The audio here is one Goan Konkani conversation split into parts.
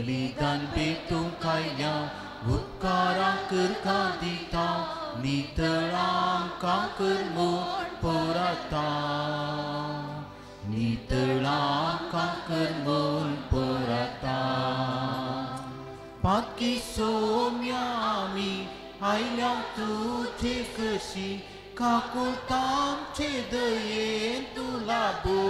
बलिदान भेटूंक आयल्या उपकारां करका दिता नितळांकां कर म्हूण परता नितळांकां कर म्हूण परता पातकी सोम्या आमी आयल्या तुजे कशी काकुळटांचे दयेन तूं लाबो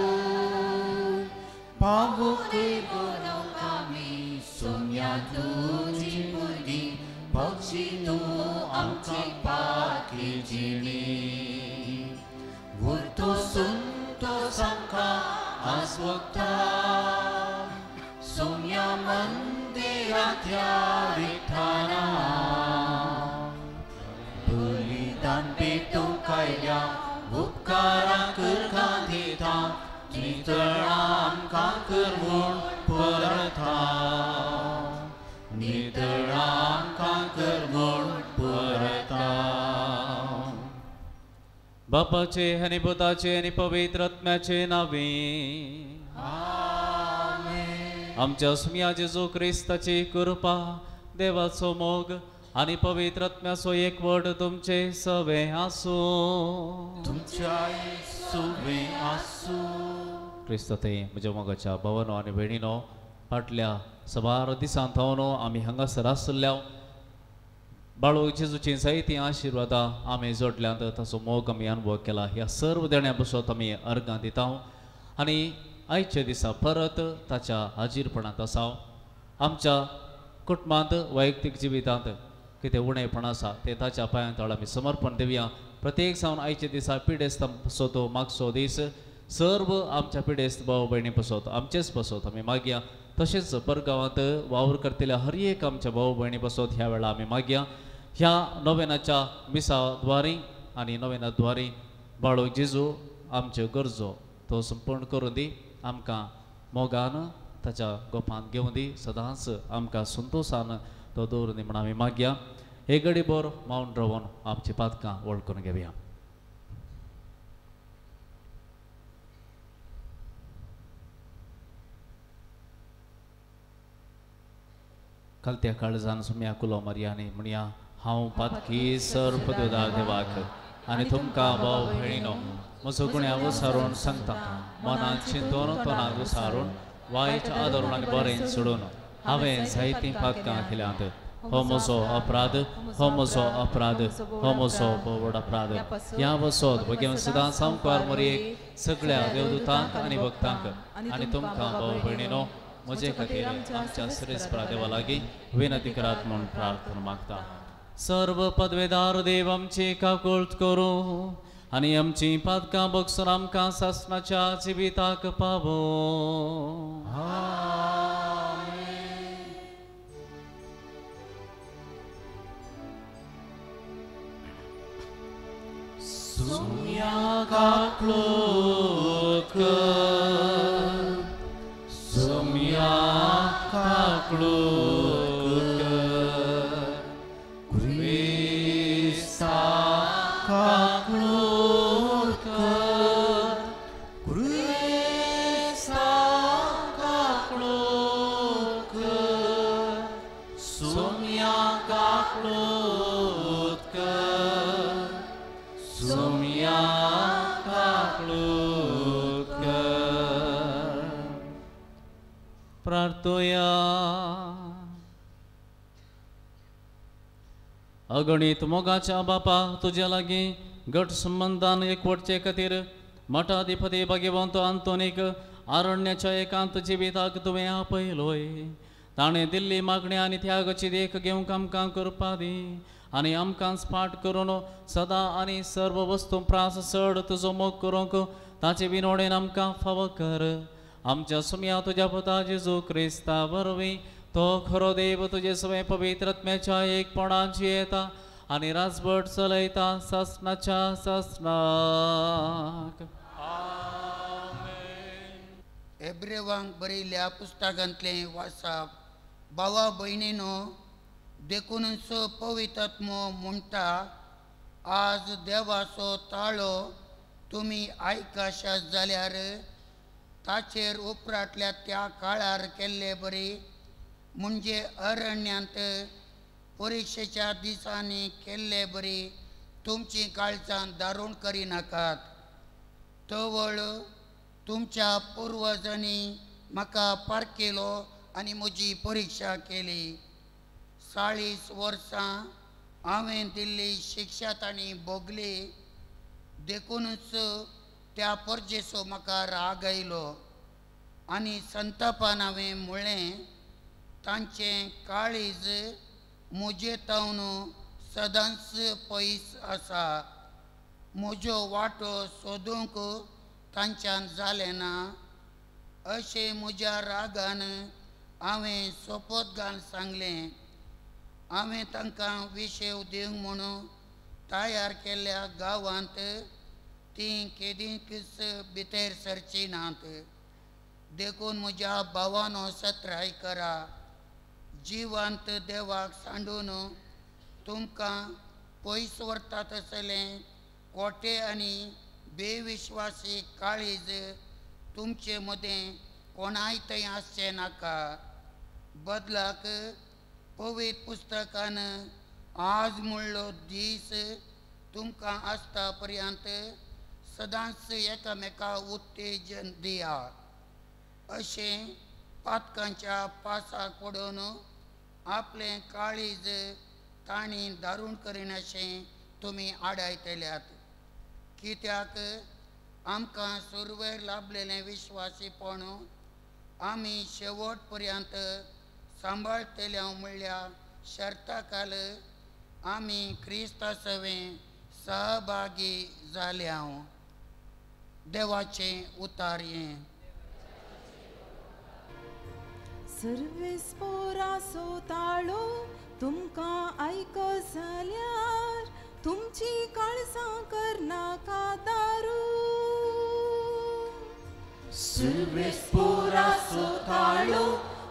पावो कर आमी सोम्या तुजी भुरगीं पक्षी तूं आमची पाकी जिणी उरतो संतोस आमकां आसवता सोम्या मंदिरांतल्या विठाना बलिदान भेटूंक आयल्या उपकारां करका दिता नितळां आमकां कर म्हूण परता नितळां आमकां कर म्हूण परता. बापाचे आनी पुताचे आनी पवित्र आत्म्याचे नावे आमच्या सुम्या जेजू क्रिस्ताची कृपा देवाचो मोग आनी पवित्र आत्म्याचो एकवट तुमचे सवे आसूं. तुमच्या सुवे आसूं. क्रिस्त ते म्हज्या मोगाच्या भावानो आनी भयणीनो फाटल्या सबार दिसां थावन आमी हांगासर आसल्या बाळू जेजूची जायतीं आशिर्वादां आमी जोडल्यांत ताचो मोग आमी अनुभव केला. ह्या सर्व देण्या बसत आमी अर्गां दिता आनी आयच्या दिसा परत ताच्या हाजीरपणांत आसा. आमच्या कुटुंबांत वैयक्तीक जिवितांत कितें उणेपण आसा तें ताच्या पांयां तळ आमी समर्पण दिवया. प्रत्येक जावन आयच्या दिसा पिडेस्त पसत मागचो दीस सर्व आमच्या पिडेस्त भाव भयणी पसत आमचेच पसत आमी मागया. तशेंच परगांवांत वावर करतल्या हर एक आमच्या भाव भयणी पसत ह्या वेळार आमी मागया. ह्या नोवेनाच्या मिसाद्वारी आनी नोवेनाद्वारी बाळू जेजू आमच्यो गरजो तो संपूर्ण करून दी. आमकां मोगान ताच्या गोपांत घेवन दी सदांच आमकां संतोशान तो दवरून दी म्हण आमी मागया. हे घडी भर मावन रावन आमची पातकां वळखून घेवया. कालत्या काळजान सुम्या कुलो मारया आनी म्हणया हांव पातकी सर्व देवाक आनी तुमकां भाव भयणीनो म्हजो गुण्या विसारून सांगता मनान चिंतून तोंडाक विसारून वायट आदरून आनी बरें सोडून हांवें जायतीं पातकां केल्यांत. हो म्हजो अपराध हो म्हजो अपराध हो म्हजो व्हड अपराध. ह्या वसोत भगेवन सदां सामकार मोरयेक सगळ्या देवदूतांक आनी भक्तांक आनी तुमकां भाव भयणीनो म्हजे खातीर आमच्या श्रेष्ठ देवा लागीं विनंती करात म्हूण प्रार्थना मागता. सर्व पदवेदार देव आमची काकुळट करूं आनी आमची पातकां बगसून आमकां सासणाच्या जिविताक पावो. सुम्या काकुळट कर सुम्या काकुळट कर क्रिस्ता काकुळट कर क्रिस्ता काकुळट कर सुम्या काकुळट कर सुम्या काकुळट कर. प्रार्थोया. अगणीत मोगाच्या बापा तुज्या लागीं घट संबंदान एकवटचे खातीर मठाधिपती भाग्यवंत आंतोनीक आरण्याच्या एकांत जिविताक तुवें आपयलोय. ताणें दिल्ली मागणी आनी त्यागाची देख घेवंक आमकां करपा दी आनी आमकां स्पाट करून सदां आनी सर्व वस्तू प्रास चड तुजो मोग करूंक ताचे विनोडेन आमकां फावो कर. आमच्या सुम्या तुज्या पुता जेजू क्रिस्ता वरवीं तो खरो देव तुजे सवें पवित्र आत्म्याच्या एकपणाची येता आनी राजवट चलयता सासणाच्या सासणाक. एब्रेवांक बरयल्ल्या पुस्तकांतलें वाचप. भावा भयणीनो देखूनच पवित्र आत्मो म्हणटा आज देवाचो ताळो तुमी आयकाशात जाल्यार ताचेर उपरांतल्या त्या काळार केल्ले बरी म्हणजे अरण्यांत परिक्षेच्या दिसांनी केल्ले बरी तुमची काळजां दारूण करिनाकात. तवळ तुमच्या पुर्वजांनी म्हाका पारखेलो आनी म्हजी परिक्षा केली. 40 वर्सां हांवें दिल्ली शिक्षा तांणी भोगली, देखूनच त्या परजेचो म्हाका राग आयलो आनी संतापान हांवें म्हळें, तांचें काळीज म्हजे तावन सदांच पयस आसा, म्हज्यो वाटो सोदूंक तांच्यान जालें ना. अशें म्हज्या रागान हांवें सोपत घालून सांगलें. हांवें तांकां विशेव दिवंक म्हणून तयार केल्ल्या गांवांत तीं केदींच भितर सरचीं नात. देखून म्हज्या भावानो सत्राय करा, जिवंत देवाक सांडून तुमकां पयस व्हरता तसलें कोटे आनी बेविश्वासी काळीज तुमचे मदें कोणाय थंय आसचें नाका. बदलाक पवित्र पुस्तकान आज म्हणलो दीस तुमकां आसता पर्यंत सदांच एकामेका उत्तेजन दिया. अशें पातकांच्या पासाक पडून आपलें काळीज तांणी दारूण करिनाशें तुमी आडायतल्यात. कित्याक आमकां सुरवेर लाभलेलें विश्वासीपण आमी शेवट पर्यंत सांबाळटले म्हणल्या शर्ता काल आमी क्रिस्ता सवें सहभागी जाल्या. देवाचें उतार हें. सर्वेस पोरासो ताळो तुमकां आयक जाल्यार तुमची काळजां करनाका दारू. सर्वेस पोरासो ताळो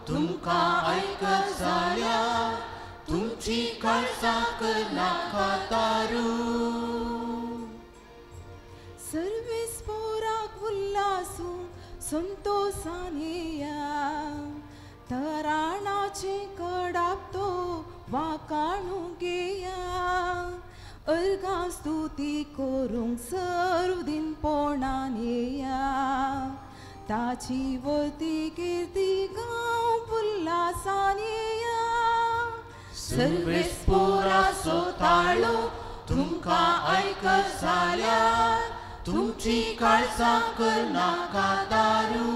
तुमकां आयक जाल्यार तुमची काळजां करनाका दारू. सर्वेस पोराक उल्लासूं संतोसान येया, तराणाचे कडाप तो वाकाणू घेया. अर्गां स्तुती करूंक सर्व दिनपोणान येया, ताची वती किर्ती गांव उल्लासान येया. सर्वेस पोरासो ताळो तुमकां आयक जाल्यार तुमची काळजां करनाका दारू.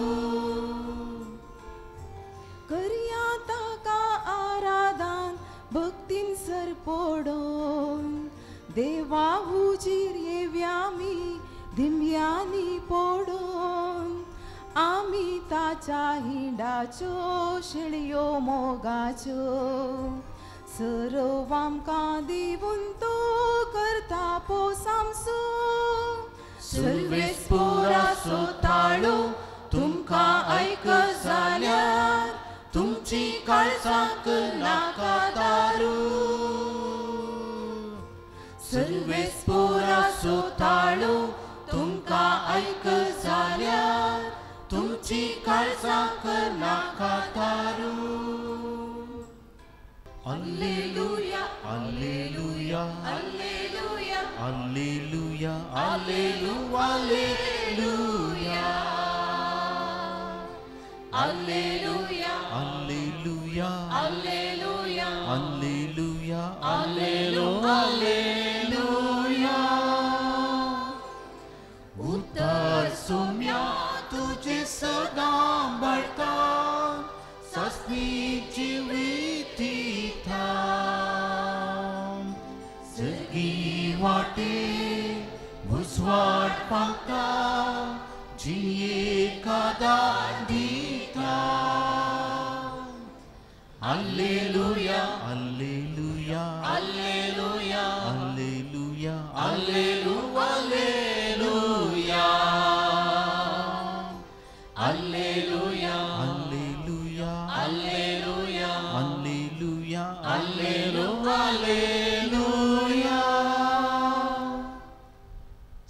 करया ताका आराधन भक्तीन सर पडोन, देवा हुजीर येव्यामी दिमयांनी पडोन. आमी ताच्या हिंडाच्यो शेळयो मोगाच्यो, सर्व आमकां दिवन तो करता पोसामसो. सर्वेस पोरासो ताळो तुमकां आयक जाल्यार तुमची काळजां करनाका दारू. सर्वेस पोरासो ताळो तुमकां आयक जाल्यार तुमची काळजां करनाका दारू. Alleluia, alleluia, alleluia, alleluia, alleluia, alleluia, alleluia, alleluia, alleluia, alleluia. उतर सुम्या तुझे सदां बळता, सस्नी जिविती थाम. सर्गी वाटे उजवाड पावता, जिये कादार दिता. Alleluia, alleluia, alleluia, alleluia, alleluia, alleluia, alleluia, alleluia, alleluia, alleluia.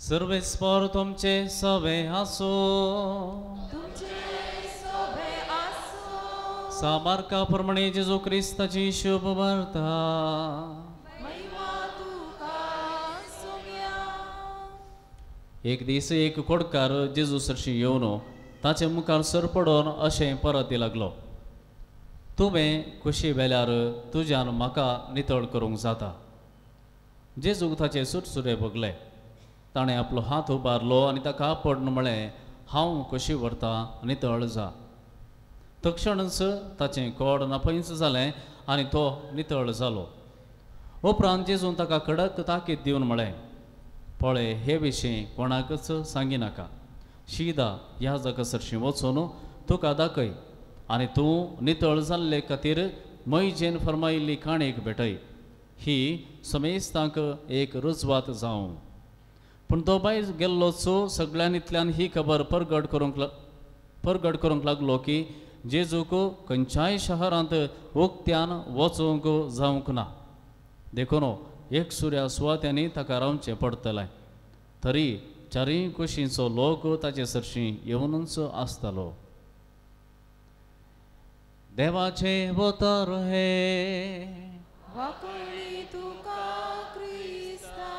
सर्वेस्पर तुमचे सवे आसो. सामार्का प्रमाणे जेजू क्रिस्ताची शुभ वार्ता. एक दीस एक कोडकार जेजू सरशी येवन ताचे मुखार सरपडोन अशें परत लागलो, तुवें खुशी वेल्यार तुज्यान म्हाका नितळ करूंक जाता. जेजूक ताचे सुटसुरे भोगले. ताणें आपलो हात उबारलो आनी ताका पडून म्हळें, हांव खुशी व्हरता, नितळ जा. तक्षणच ताचें कोड नापयच जालें आनी तो नितळ जालो. उपरांत जेजून ताका कडक ताकीद दिवन म्हळें, पळय, हे विशीं कोणाकच सांगिनाका. शिदा ह्या जागा सरशीं वचून तुका दाखय आनी तूं नितळ जाल्ले खातीर मैजेन फर्मायिल्ली काणयेक भेटय. ही समेस्तांक एक रुजवात जावं. पूण तो बायल गेल्लोच सगळ्यांतल्यान ही खबर परगट करूंक लागलो की जेजूक खंयच्याय शहरांत उक्त्यान वचूंक जावंक ना. देखून एक सुर्या सुवात्यांनी ताका रावचें पडटलें. तरी चारूय कुशींचो लोक ताचे सरशीं येवनूच आसतालो. देवाचें उतर हें. वाकुळी तुका क्रिस्ता.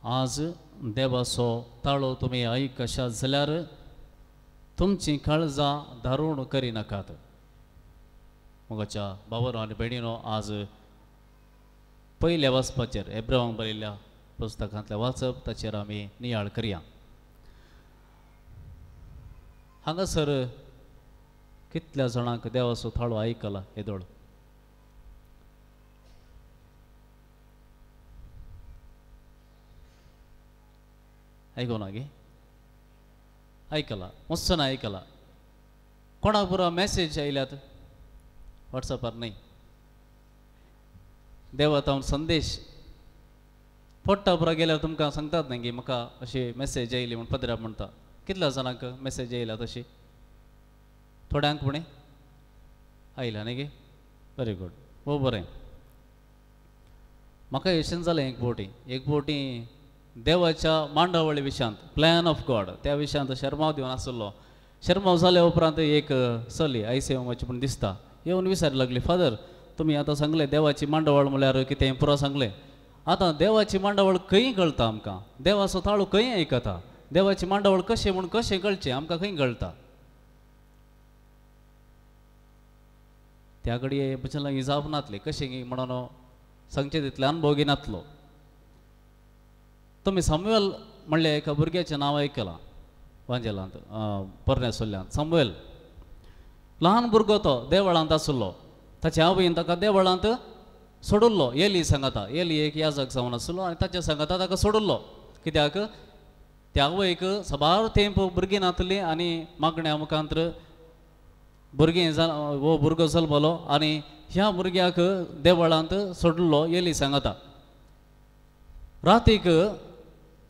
आज देवाचो ताळो तुमी आयकशात जाल्यार तुमचीं काळजां धारूण करिनाकात. मोगाच्या भावानो आनी भयणीनो, आज पयल्या वाचपाचेर एब्रावांक बरयल्ल्या पुस्तकांतलें वाचप ताचेर आमी नियाळ करया. हांगासर कितल्या जाणांक देवाचो थाळो आयकला येदोळ? आयको ना गे? आयकला, मस्त आयकला. कोणाक पुरो मॅसेज आयल्यात वॉट्सॅपार? न्हय, देवा संदेश पोट्टा पुरा गेल्यार तुमकां सांगतात न्ही की म्हाका अशी मॅसेज आयली म्हूण पदरा म्हणटा. कितल्या जाणांक मॅसेज आयल्या तशी? थोड्यांक पुणे आयल्या न्ही गे? व्हेरी गूड, हो बरें. म्हाका यशन जालें एक फावटी, एक फावटी देवाच्या मांडावळी विशयांत, प्लॅन ऑफ गॉड त्या विशयांत शर्माव दिवन आसलो. शर्माव जाल्या उपरांत एक चली आयसेमाची पूण दिसता येवन विचार लागली, फादर तुमी आतां सांगलें देवाची मांडावळ म्हळ्यार कितें पुरो सांगलें, आतां देवाची मांडावळ खंय कळटा आमकां? देवाचो ताळो खंय आयकता? देवाची मांडावळ कशें म्हूण कशें कळचें आमकां? खंय कळटा? त्या घडये म्हज्या लागीं जाप नातली, कशें म्हणून सांगचें तितलें अनुभव घेनातलो. तुमी सामुएल म्हणलें एका भुरग्याचें नांव आयकलां वांजेलांत, पोरण्या सोल्ल्यांत. सामुएल ल्हान भुरगो तो देवळांत आसलो. ताच्या आवयन ताका देवळांत सोडुल्लो. एली सांगाता, एली एक याजक जावन आसलो आनी ताच्या सांगाता ताका सोडुल्लो. कित्याक त्या आवयक साबार तेंप भुरगीं नातली आनी मागण्या मुखांत भुरगीं हो भुरगो जल्मलो आनी ह्या भुरग्याक देवळांत सोडलो एली सांगाता. रातीक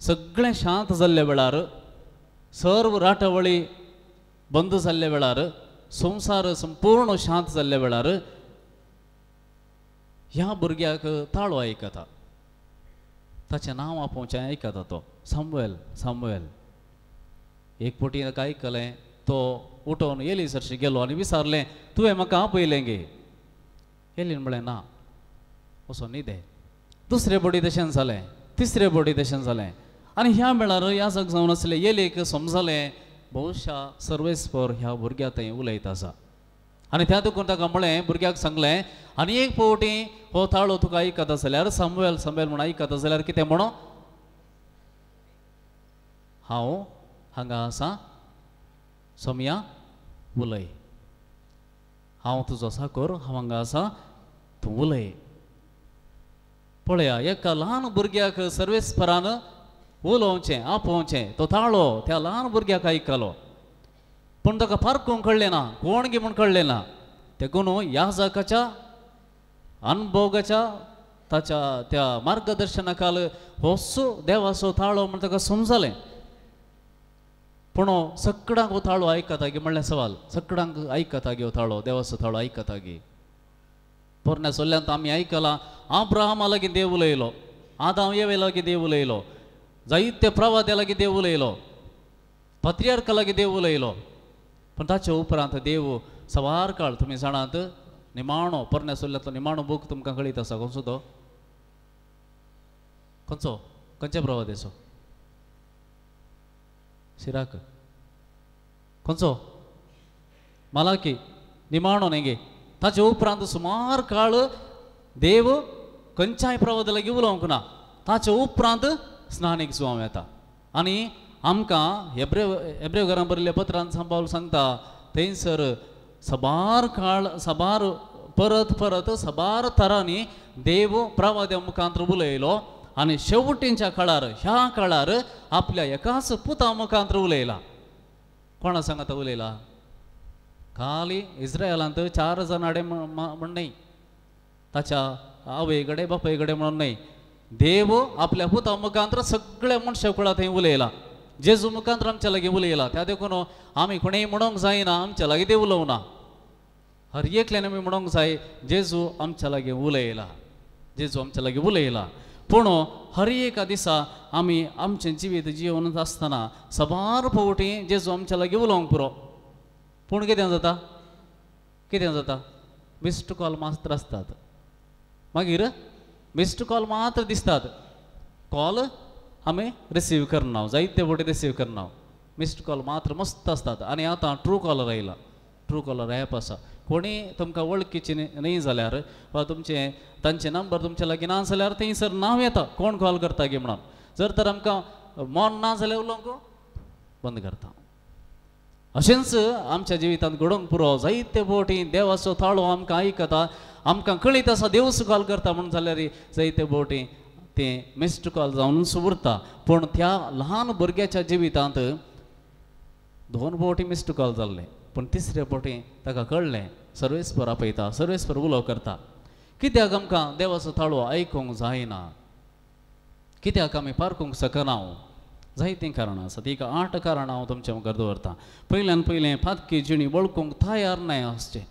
सगळें शांत जाल्ल्या वेळार, सर्व राटावळी बंद जाल्ल्या वेळार, संवसार संपूर्ण शांत जाल्ल्या वेळार ह्या भुरग्याक ताळो आयकता. ताचें नांव आपोवचें आयकता तो, सामुएल सामुएल. एक फावटी ताका आयकलें, तो उठोवन एली सरशी गेलो आनी विचारलें, तुवें म्हाका आपयलें गे? एलीन म्हळें ना, असो न्हिदे. दुसरे बोडी तशें जालें, तिसरे बोडी तशें जालें. आनी ह्या वेळार याजक जावन आसले एलीक समजलें बहुशा सर्वेस्पर ह्या भुरग्या थंय उलयत आसा. आनी त्या देखून ताका म्हळें, भुरग्याक सांगलें, आनी एक फावटी हो ताळो तुका आयकता जाल्यार, सामुएल सामुएल म्हूण आयकता जाल्यार कितें म्हणो, हांव हांगा आसा, सोमया उलय, हांव तुजो साकोर, हांव हांगा आसा, तूं उलय. पळया, एका ल्हान भुरग्याक सर्वेस्परान उलोवचें आपोवचें, तो ताळो त्या ल्हान भुरग्याक आयकलो. पूण ताका पारखूंक कळ्ळें ना, कोण गी म्हूण कळ्ळें ना. देखून याजकाच्या अनभोगाच्या ताच्या त्या मार्गदर्शनाखाल होसो देवाचो ताळो म्हूण ताका समजलें. पूण सगळ्यांक हो ताळो आयकता गी म्हणलें सवाल, सगळ्यांक आयकता गी हो ताळो, देवाचो ताळो आयकता गी? पोरण्या सोल्ल्यांत आमी आयकलां आब्राहामा लागीं देव उलयलो, आदाम येवे लागीं देव उलयलो, जायते प्रवाद्या लागीं देव उलयलो, पात्रियार्का लागीं देव उलयलो. पूण ताचे उपरांत देव सवार काळ तुमी जाणात निमाणो पोरण्या सोल्ल्यांतलो निमाणो बूक तुमकां कळीत आसा. खंयचो तो? खंयचो? खंयच्या प्रवाद्याचो? सिराक. खंयचो? मालाकी. निमाणो न्ही गे. ताचे उपरांत सुमार काळ देव खंयच्याय प्रवाद्या लागीं उलोवंक ना. ताचे उपरांत स्नानीक जुवांव येता आनी आमकां हेब्रेव घरां बरयल्ल्या पत्रान सांबाळून सांगता थंयसर सबार काळ सबार परत परत सबार तरांनी देव प्रवाद्या मुखांत उलयलो आनी शेवटींच्या काळार ह्या काळार आपल्या एकाच पुता मुखांत उलयला. कोणा सांगता उलयला? खाली इस्रायलांत 4 जाणां म्हण न्हय, ताच्या आवय कडेन बापाय कडेन म्हणून न्हय, देव आपल्या पुता मुखांत सगळ्या मनशा कुळा थंय उलयला. जेजू मुखांत आमच्या लागीं उलयला. त्या देखून आमी कोणेय म्हणूंक जायना आमच्या लागीं देव उलोवना. हर एकल्यान आमी म्हणूंक जाय जेजू आमच्या लागीं उलयला, जेजू आमच्या लागीं उलयला. पूण हर एका दिसा आमी आमचें जिवीत जिवन आसतना सबार फावटी जेजू आमच्या लागीं उलोवंक पुरो. पूण कितें जाता? कितें जाता? मिस्ड कॉल मात्र आसतात. मागीर मिस्ड कॉल मात्र दिसतात. कॉल आमी रिसीव करना, जायते फावटी रिसीव करना. मिस्ड कॉल मात्र मस्त आसतात. आनी आतां ट्रू कॉलर आयला, ट्रू कॉलर एप आसा. कोणी तुमकां वळखीची न्हय जाल्यार वा तुमचें तांचे नंबर तुमच्या लागीं ना जाल्यार थंयसर नांव येता कोण कॉल करता गी म्हणून. जर तर आमकां मन ना जाल्यार उलोवंक बंद करता. अशेंच आमच्या जिवितांत घडोवंक पुरो. जायते फावटी देवाचो ताळो आमकां आयकता, आमकां कळीत आसा देवच कॉल करता म्हणून जाल्यार जायते फावटी तें मिस्ड कॉल जावनूच उरता. पूण त्या ल्हान भुरग्याच्या जिवितांत 2 फावटी मिस्ड कॉल जाल्लें, पूण तिसरे फावटी ताका कळ्ळें सर्वेस्पर आपयता, सर्वेस्पर उलो करता. कित्याक आमकां देवाचो ताळो आयकूंक जायना? कित्याक आमी पारकूंक शकना? जायतीं कारणां आसात. एक 8 कारणां हांव तुमच्या मुखार दवरतां. पयल्यान पयलें, पातकी जिणी वळखूंक तयार नाय आसचें.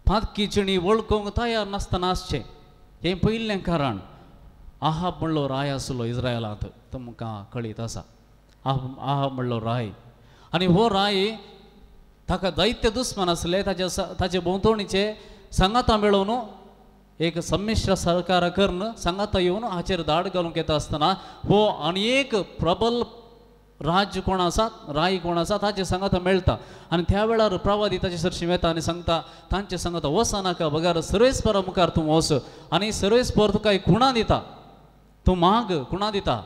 पातकी जिणी वळखूंक तयार नासतना आसचें हें पयलें कारण. आहाब म्हणलो राय आसलो इस्रायलांत, तुमकां कळीत आसा. आहाब म्हणलो राय आनी हो राय ताका जायते दुस्मान आसले. ताचे भोंवतणीचे सांगातां मेळोवन एक संमिश्र सरकार करून सांगाता येवन हाचेर धाड घालूंक येता आसतना हो आनी एक प्रबल राज्य कोण आसा, राय कोण आसा ताचे सांगाता मेळटा. आनी त्या वेळार प्रवादी ताचे सरशी येता आनी सांगता तांचे सांगाता वचनाका बगर सर्वेस्परा मुखार तूं वच आनी सर्वेस्पर तुका एक खुणा दिता, तूं माग खुणा दिता.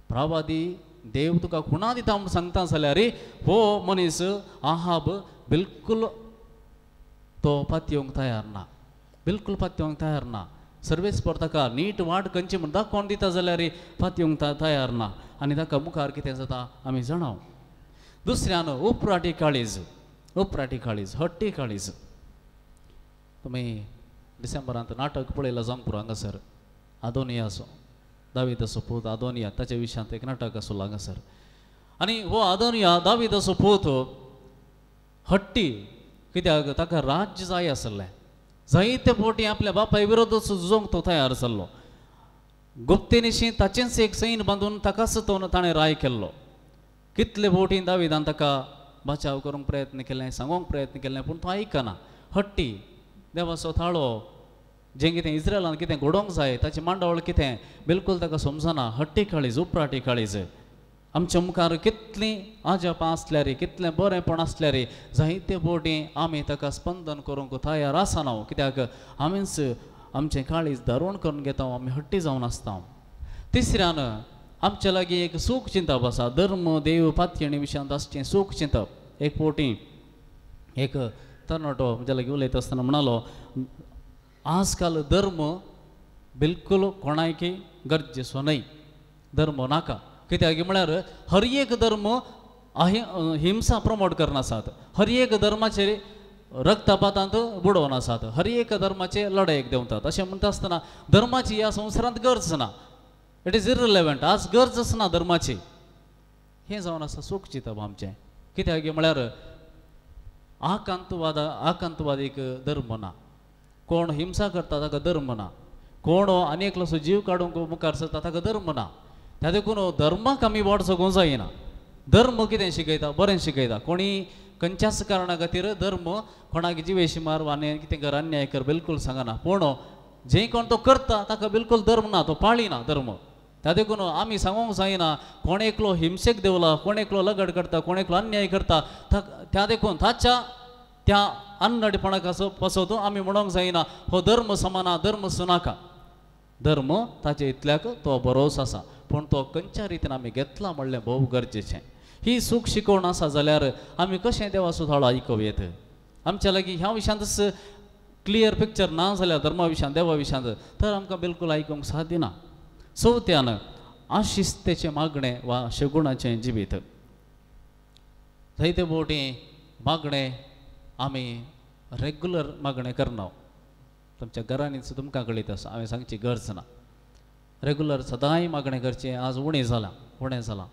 प्रवादी देव तुका खुणा दिता म्हूण सांगता जाल्यार हो मनीस आहाब बिलकुल तो पातयेवंक तयार ना, बिलकुल पातयेवंक तयार ना. सर्वेस्पर ताका नीट वाट खंयची म्हूण दाखोवन दिता जाल्यार पातयेवंक तयार ना आनी ताका मुखार कितें जाता आमी जाणाव. दुसऱ्यान उपराटी काळीज, उपराटी काळीज, हट्टी काळीज. तुमी डिसेंबरांत नाटक पळयलां जावंक पुरो हांगासर आदोनियाचो, दाविदाचो पूत आदोनिया, ताच्या विशयांत एक नाटक आसलो हांगासर. आनी हो आदोनिया दाविदाचो पूत हट्टी, कित्याक ताका राज्य जाय आसलें. जायते फावटी आपल्या बापाय विरोधच झुजोवंक तो तयार जाल्लो. गुप्तेनिशी ताचेंच एक सैन बांदून ताकाच तो ताणें राय केल्लो. कितले फावटी दाविदान ताका बचाव करूंक प्रयत्न केलें, सांगूंक प्रयत्न केलें, पूण तो आयकना. हट्टी, देवाचो थाळो जें कितें इस्रायलान कितें घडोवंक जाय ताची मांडावळ कितें बिलकुल ताका समजना. हट्टी काळीज, उपराटी काळीज. आमच्या मुखार कितलीं आजापां आसल्यार, कितलें बरेंपण आसल्यार जायते फावटी आमी ताका स्पंदन करूंक तयार आसना. कित्याक आमीच आमचें काळीज दारूण करून घेता, आमी हट्टी जावन आसता. तिसऱ्यान आमच्या लागीं एक सूख चिंतप आसा. धर्म देव पातयेणी विशयांत आसचें सूख चिंतप. एक फावटी एक तरणाटो म्हज्या लागीं उलयता आसतना म्हणालो, आजकाल धर्म बिलकुल कोणायकी गरजेचो न्हय, धर्म नाका. कित्याक म्हळ्यार हर एक धर्म हिंसा प्रमोट करना आसात, हर एक धर्माचेर रक्तपातांत बुडोवन आसात, हर एक धर्माचे लढायेक देंवतात. अशें म्हणटा आसतना धर्माची ह्या संवसारांत गरज ना, it is irrelevant. आज गरजच ना धर्माची. हें जावन आसा सूख चिंतप आमचें. कित्याक म्हळ्यार आकांतवाद, आकांतवाद एक धर्म ना. कोण हिंसा करता ताका धर्म ना, कोण आनी एकलोसो जीव काडूंक मुखार सरता ताका धर्म ना. त्या देखून धर्माक आमी वाट सगूंक जायना. धर्म कितें शिकयता? बरें शिकयता. कोणी खंयच्याच कारणा खातीर धर्म कोणाक जिवेशी मार आनी कितें कर अन्याय कर बिलकूल सांगना, पूण जे कोण तो करता ताका बिलकूल धर्म ना, तो पाळिना धर्म. त्या देखून आमी सांगूंक जायना कोण एकलो हिंसेक देवला, कोण एकलो लगड करता, कोण एकलो अन्याय करता, त्या देखून ताच्या त्या अन्नडपणाक पसवतो आमी म्हणूंक जायना हो धर्म समाना, धर्म सुनाका. धर्म ताचे इतल्याक तो बरोच आसा, पूण तो खंयच्या रितीन आमी घेतला म्हणलें भोव गरजेचें. ही सूख शिकवण आसा जाल्यार आमी कशें देवाचो थाळो आयकूं येत? आमच्या लागीं ह्या विशयांतच क्लियर पिक्चर ना जाल्यार धर्मा विशयांत देवा विशयांत तर आमकां बिलकूल आयकूंक साध्य ना. चवथ्यान आशिस्तेचें मागणें वा शगुणाचें जिवीत. जायते फावटी मागणें आमी रेगुलर मागणें करना, तुमच्या घरांनीच तुमकां कळीत आसा, हांवें सांगची गरज ना. रेगुलर सदांय मागणें करचें आज उणें जालां, उणें जालां,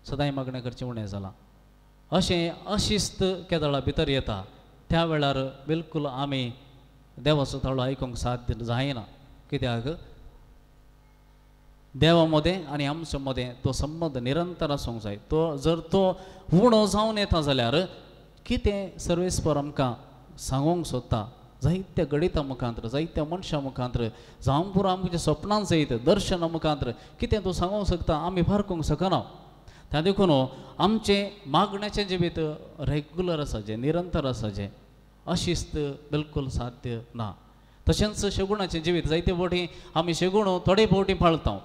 सदांय मागणें करचें उणें जालां. अशें अशिस्त केदळा भितर येता त्या वेळार बिलकूल आमी देवाचो थाळो आयकूंक साध्य जायना. कित्याक देवा मदें आनी आमच्या मदें तो संबंद निरंतर आसूंक जाय. तो जर तो उणो जावन येता जाल्यार कितें सर्वेस्पर आमकां सांगूंक सोदता जायत्या गणिता मुखांत्र, जायत्या मनशां मुखांत्र, जावं पुरो आमच्या सपनां सयत दर्शना मुखांत्र कितें तूं सांगूंक शकता आमी फारकूंक शकना. त्या देखून आमचें मागण्याचें जिवीत रेगुलर आसाचें, निरंतर आसाचें, अशिस्त बिलकूल साध्य ना. तशेंच शेगुणाचें जिवीत जायते फावटी आमी शेगुण थोडे फावटी पाळता.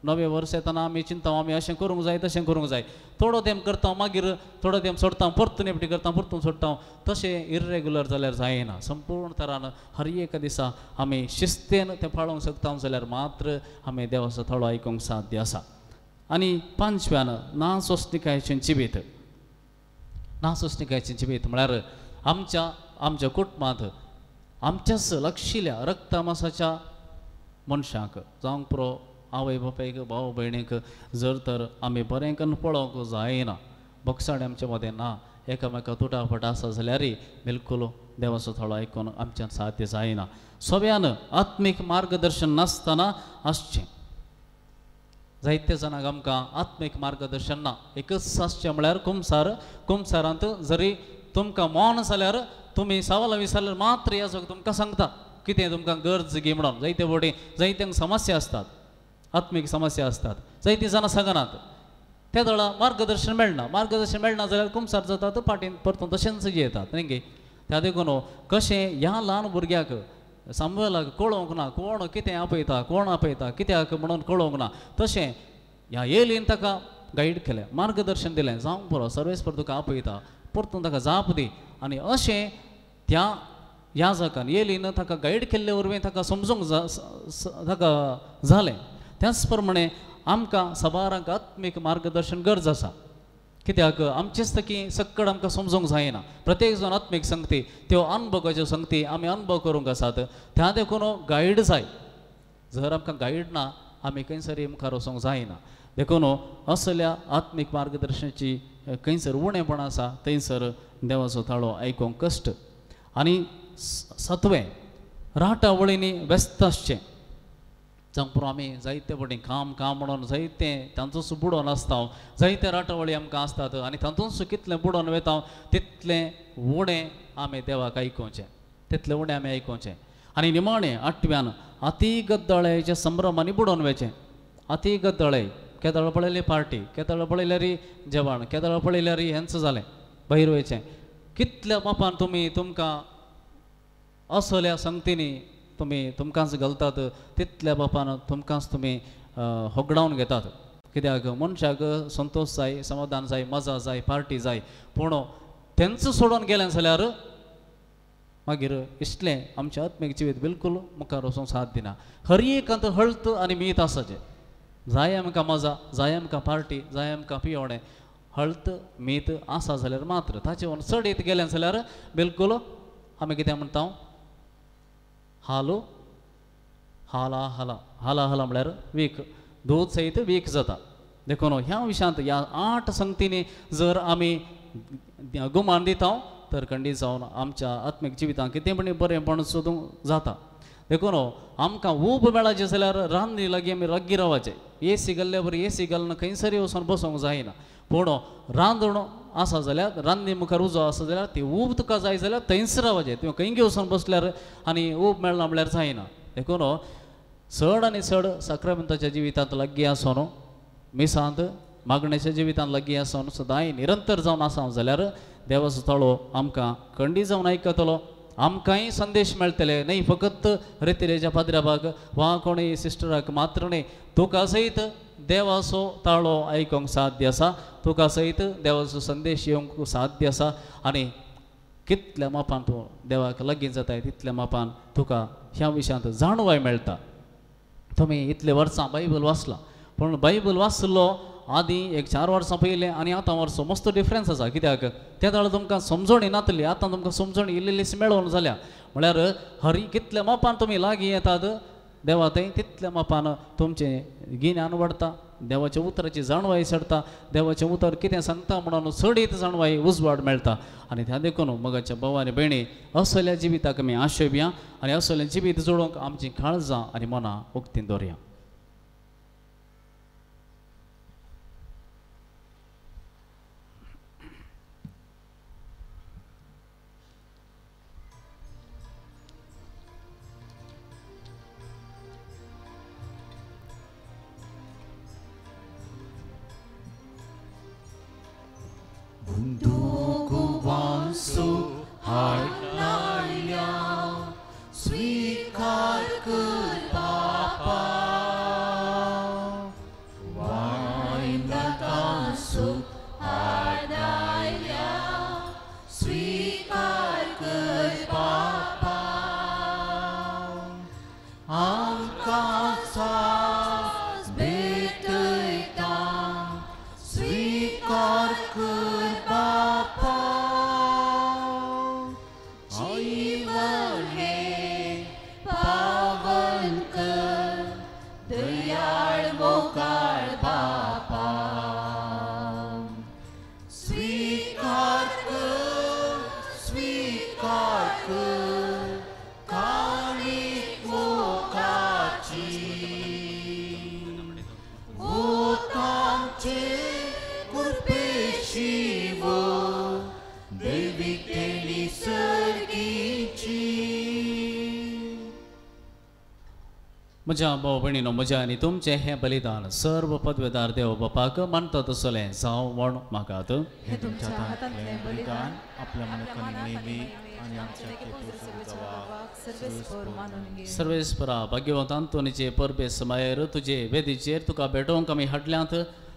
नवें वर्स येतना आमी चिंता आमी अशें करूंक जाय तशें करूंक जाय, थोडो तेंप करता मागीर थोडो तेंप सोडटा, परतून एकटी करता परतून सोडटा. तशें इरेगुलर जाल्यार जायना. संपूर्ण तरान हर एका दिसा आमी शिस्तेन तें पाळोवंक शकता जाल्यार मात्र आमी देवाचो थोडो आयकूंक साध्य आसा. आनी पांचव्यान नासोस्तिकायेचें जिवीत. नासोस्तिकायेचें जिवीत म्हळ्यार आमच्या आमच्या कुटुंबांत आमच्याच लक्षिल्या रक्तमासाच्या मनशांक जावंक पुरो आवय बापायक भाव भयणीक जर तर आमी बरें करून पळोवंक जायना, बक्षाण आमचे मदें ना, एकामेका तुटाफट आसा जाल्यार बिलकूल देवाचो थोडो आयकून आमच्यान साध्य जायना. सगळ्यान आत्मीक मार्गदर्शन नासतना आसचें. जायते जाणांक आमकां आत्मीक मार्गदर्शन ना. एकच आसचें म्हळ्यार कुमसार. कुमसारांत जरी तुमकां मौन जाल्यार तुमी सवाल विचारल्यार मात्र ह्या सगळें तुमकां सांगता कितें तुमकां गरज गी म्हणून. जायते फावटी जायत्यांक समस्या आसतात, आत्मीक समस्या आसतात, जायतीं जाणां सांगनात, त्या वेळार मार्गदर्शन मेळना. मार्गदर्शन मेळना जाल्यार कुमसार जातात, फाटीन परतून तशेंच येतात न्ही गे. त्या देखून कशें ह्या ल्हान भुरग्याक सामुएलाक कळोवंक ना कोण कितें आपयता, कोण आपयता कित्याक म्हणून कळोवंक ना, तशें ह्या एलीन ताका गायड केलें, मार्गदर्शन दिलें, जावंक पुरो सर्वेस्पर तुका आपयता, परतून ताका जाप दी. आनी अशें त्या ह्या जाकान एलीन ताका गायड केल्ले वरवीं ताका समजूंक ताका जालें. त्याच प्रमाणे आमकां सबारांक आत्मीक मार्गदर्शन गरज आसा. कित्याक आमचेच तकी सक्कड आमकां समजूंक जायना. प्रत्येक जाण आत्मीक संगती त्यो अनुभवाच्यो संगती आमी अनुभव करूंक आसात. त्या देखून गायड जाय. जर आमकां गायड ना आमी खंयसर मुखार वचूंक जायना. देखून असल्या आत्मीक मार्गदर्शनाची खंयसर उणेपण आसा थंयसर देवाचो ताळो आयकूंक कश्ट. आनी सातवें राटावळींनी व्यस्त आसचें. जावं पुरो आमी जायते फावटी काम काम म्हणून जायते तांचोच बुडोवन आसता, जायते राटावळी आमकां आसतात आनी तातूंच कितलें बुडोवन वता तितलें उणें आमी देवाक आयकुचें, तितलें उणें आमी आयकुचें. आनी निमाणें आठव्यान अती गद्दळ्याच्या संभ्रमांनी बुडोवन वचें. अती गद्दळे, केदळ पळयली पार्टी, केदळ पळयल्यार जेवण, केदळ पळयल्यार हेंच जालें भायर वयचें. कितल्या बापान तुमी तुमकां असल्या संगतींनी तुमी तुमकांच घालतात तितल्या बापान तुमकांच तुमी होगडावन घेतात. कित्याक मनशाक संतोश जाय, समाधान जाय, मजा जाय, पार्टी जाय, पूण तेंच सोडून गेलें जाल्यार मागीर इतलें आमचें आत्मीक जिवीत बिलकूल मुखार वचूंक साथ दिना. हर एकांत हळत आनी मीत आसाचें. जाय आमकां मजा, जाय आमकां पार्टी, जाय आमकां पियोणें, हळत मीत आसा जाल्यार मात्र. ताचे वयर चड येत गेलें जाल्यार बिलकूल आमी कितें म्हणटा हालो हाला हाला हाला हाला म्हळ्यार वीक, दूद सयत वीक जाता. देखून ह्या विशयांत ह्या 8 संगतींनी जर आमी गुमान दिता तर खंडीत जावन आमच्या आत्मीक जिवितांत कितें पण बरेंपण सोदूंक जाता. देखून आमकां ऊब मेळाचें जाल्यार रांदनी लागीं आमी लागीं रावचें. एसी घाल्ल्या बरी एसी घालून खंयसर वचून बसूंक जायना. पूण रांदण आसा जाल्यार रांदनी मुखार उजो आसा जाल्यार ती ऊब तुका जाय जाल्यार थंयच रावचें. तुवें खंय वचून बसल्यार आनी ऊब मेळना म्हणल्यार जायना. देखून चड आनी चड साक्रामेंताच्या जिवितांत लागीं आसून मिसांत मागण्याच्या जिवितांत लागीं आसून सदांय निरंतर जावन आसा जाल्यार देवाचो ताळो आमकां खंडी जावन आयकतलो. आमकांय संदेश मेळटले न्हय फकत रेतिरेच्या पाद्र्याबाक वा कोणूय सिस्टराक मात्र न्हय, तुका सयत देवाचो ताळो आयकूंक साध्य आसा, तुका सयत देवाचो संदेश येवंक साध्य आसा. आनी कितल्या मापान तूं देवाक लागीं जाताय तितल्या मापान तुका ह्या विशयांत जाणवाय मेळटा. तुमी इतले वर्सां बायबल वाचलां, पूण बायबल वाचलो आदीं एक 4 वर्सां पयलें आनी आतां वर्सो मस्त डिफरन्स आसा. कित्याक त्या वेळार तुमकां समजणी नातली, आतां तुमकां समजणी इल्ली इल्लीशी मेळोन जाल्या. म्हळ्यार हरी कितल्या मापान तुमी लागीं येतात देवा थंय तितल्या मापान तुमचें गिन्यान वाडटा, देवाच्या उतराची जाणवाय चडटा, देवाचें उतर कितें सांगता म्हणून चडीत जाणवाय उजवाड मेळटा. आनी त्या देखून मगाच्या भाव आनी भयणी असल्या जिविताक आमी आशेवया आनी असलें जिवीत जोडूंक आमचीं काळजां आनी मनां उक्तीं दवरया. बंदुकुवांसो हाडनाया स्वीकार कर बापा, वायनाकांसो हाडनाया स्वीकार कर बापा, आमकां सास भेटयता स्वीकार कर बापा, जीवन हे पावन कर दयाळ मोगाळ बापा, स्वीकार कर स्वीकार कर काळीक मोगाची मोगाचे कृपेशिव देवी तेणी सर्गीची. म्हज्या भाव भयणीनो, म्हज्या आनी तुमचें हें बलिदान सर्व पदवेदार देव बापाक मानता तसलें जावं म्हूण मागात. हे तुमच्या हातांतलें बलिदान आपल्या मनाक नेहमी आनी आमच्या सर्वेस्परा भाग्यवंत आंतोनीचे परबे समायर तुजे वेदीचेर तुका भेटोवंक आमी हाडल्यांत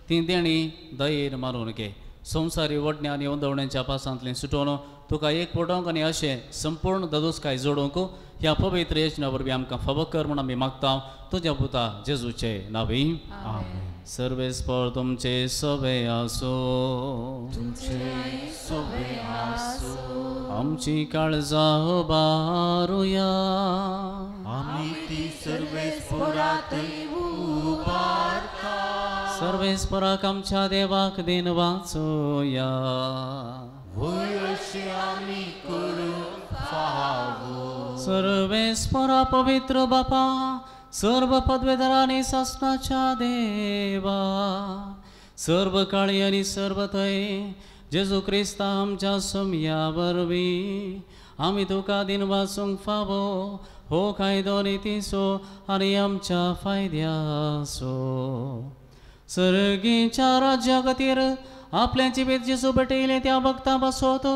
ती देणी दयेन मारून घे. संवसारी वडण्या आनी ओंदवण्यांच्या पासांतलें सुटोवन तुका एक पडोवंक आनी अशें संपूर्ण ददोसकाय जोडूंक ह्या पवित्र यज्ञा वरवीं आमकां फावो कर म्हूण आमी मागता तुज्या पुता जेजूचे नांवी. सर्वेस्पर तुमचे सवे आसूं, आमची काळजां उबारुया, आमी ती सर्वेस्परात उबारता, सर्वेस्पराक आमच्या देवाक दिन वाचोया. वय अशें आमी करूंक फावो. सर्वेस्परा पवित्र बापा, सर्व पदवेदारांनी सासणाच्या देवा, सर्व काळी आनी सर्व थंय जेजू क्रिस्ता आमच्या सोमया वरवीं आमी तुका दिन वाचूंक फावो हो कायदो नितीचो आनी आमच्या फायद्याचो. सर्गीच्या राज्या खातीर आपलें जिवीत जेजू भेटयलें त्या भक्ता पासत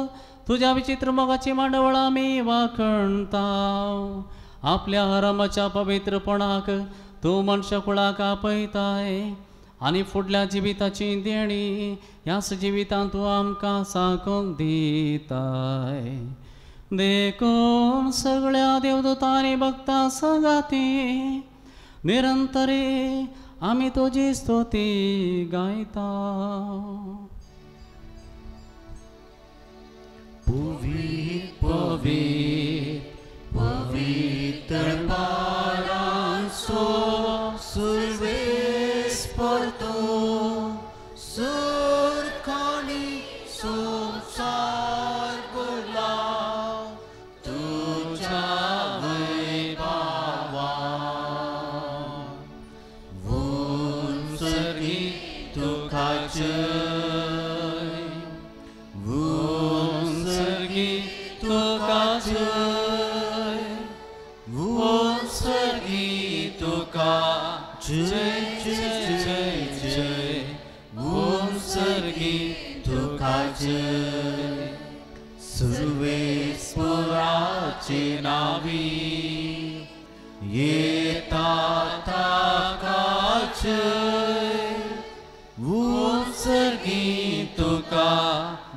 तुज्या विचित्र मोगाची मांडवळ आमी वाखणता. आपल्या हरमाच्या पवित्रपणाक तूं मनशाकुळाक आपयताय आनी फुडल्या जिविताची देणी ह्याच जिवितांत तूं आमकां साकूंक दिताय. देखून सगळ्या देवदूतांनी भक्तां सांगाती निरंतरे आमी तुजी स्तुती गायता. पवित्र पवित्र पवित्र पारांसो सर्वेस्पर तूं सुर्खानी संवसार भरला. देवाचे नावी येता ताका जय, उत्सर्गी तुका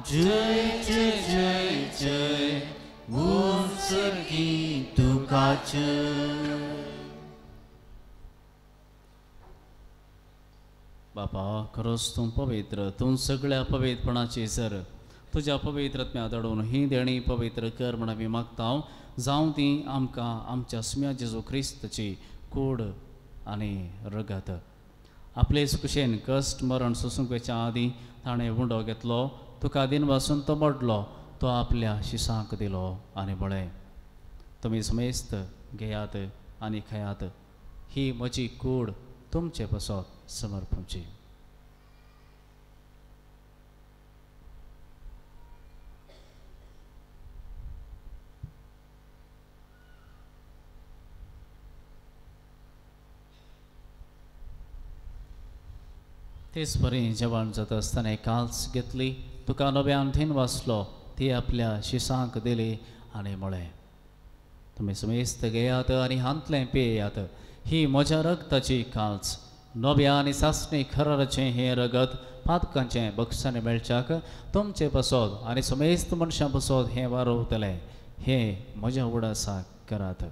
जय जय जय जय, उत्सर्गी तुका जय। बापा खरोच तूं पवित्र, तूं सगळ्या पवित्रपणाची सर तुज्या पवित्रत्म्या धाडून ही देणी पवित्र कर म्हण आमी मागता। जावं ती आमकां आमच्या सुम्या जेजू क्रिस्ताची कूड आनी रगत। आपलेच कुशेन कश्ट मरण सोसूंक वयच्या आदीं ताणें उंडो घेतलो, तुका दिनवासून तो मोडलो, तो आपल्या शिसांक दिलो आनी म्हळें, तुमी समेस्त घेयात आनी खायात, ही म्हजी कूड तुमचे पासत समर्पणची। तेच परी जेवण जाता आसतना काल्स घेतली, तुका नव्यान थीन वाचलो, ती आपल्या शिसांक दिली आनी म्हळें, तुमी समेस्त घेयात आनी हांतलें पियेयात, ही म्हज्या रगताची काल्स, नव्या आनी सासणी खराराचें हें रगत पातकांचें बक्षांनी मेळच्याक तुमचे पासत आनी समेस्त मनशां पासत हें वारोवतलें, हें म्हज्या उडासाक करात।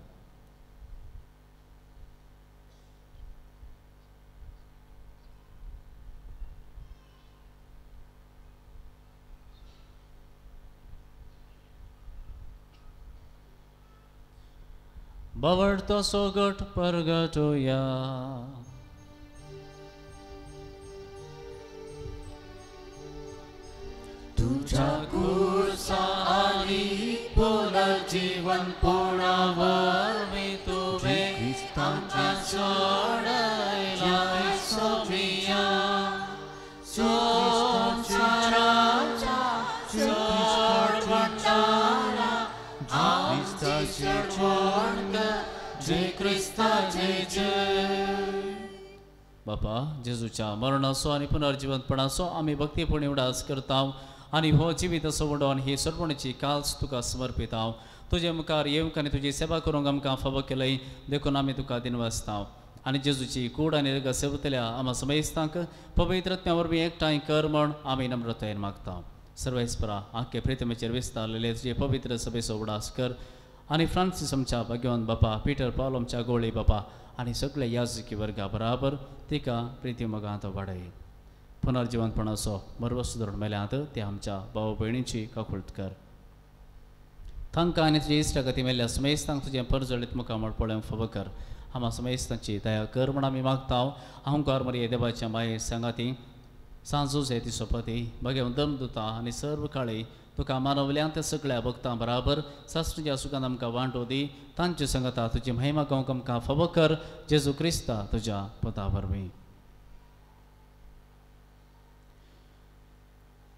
बवडतो सोगट परगटोया। तुझ्या कुर्सा आणि पुनर्जीवन पुणावरवी तुवें आमकां सोडयलाय सोमिया, संवसाराच्या चड भंडारा आमची सोडवण कर, जय क्रिस्ताचे जय। बापा जेजूच्या मरणाचो आनी पुनर्जिवंतपणाचो आमी भक्तीपूर्ण उडास करता आनी हो जिवीत असो आनी ही सरपणीची काल्स तुका समर्पिता। तुजे मुखार येवंक आनी तुजी सेवा करूंक आमकां फावो केलय देखून आमी तुका दिनवासता। आनी जेजूची कूड आनी रगत सेवतल्या आमा समेस्तांक पवित्रत्म्या वरवीं एकठांय कर म्हण आमी नम्रतायेन मागता। सर्वेस्परा आख्खे प्रितमेचेर विस्तारलेले तुजे पवित्र सभेचो उडास कर आनी फ्रांसीस आमच्या भाग्यवंत बापा, पिटर पावल आमच्या गोळी बापा आनी सगळे याजकी वर्गा बराबर तिका प्रिती मोगांत वाडय। पुनर्जिवंतपणाचो मरवस धरून मेल्यांत ते आमच्या भाव भयणीची काकुळट कर। तांकां आनी तुजे इश्टागती मेल्ल्या समेस्तांक तुजें परजळीत मुखामळ पळोवंक फावो कर। आमा समेस्तांची दया कर म्हण आमी मागता। अहंकार मरिये देवाच्या माये सांगाती सांजूचे ती सोपती भगेवन दम दुता आनी सर्व काळी तुका मानवल्यान त्या सगळ्या भक्तां बराबर सासणीच्या सुखान आमकां वांटो दी। तांचे सांगता तुजी महिमा गावंक आमकां फावो कर, जेजू क्रिस्ता तुज्या पदा वरवीं।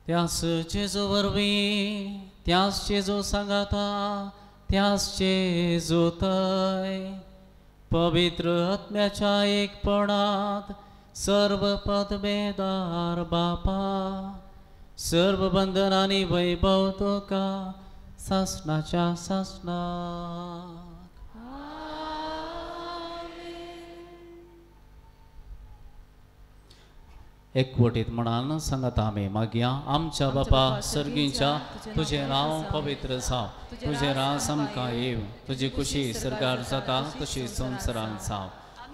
त्यास जेजू वरवीं, त्यास जेजू सांगाता, त्यास जेजू तय पवित्र आत्म्याच्या एकपणात सर्व पदवेदार बापा, सर्व बंधन आनी वैभव तुका सासणाच्या सासणाक। एकवटीत म्हणान सांगता आमी मागया, आमच्या बापा सर्गींच्या तुजें नांव पवित्र जावं, तुजें राज आमकां येवं, तुजी खुशी सरकार जाता तशी संवसारांत जावं।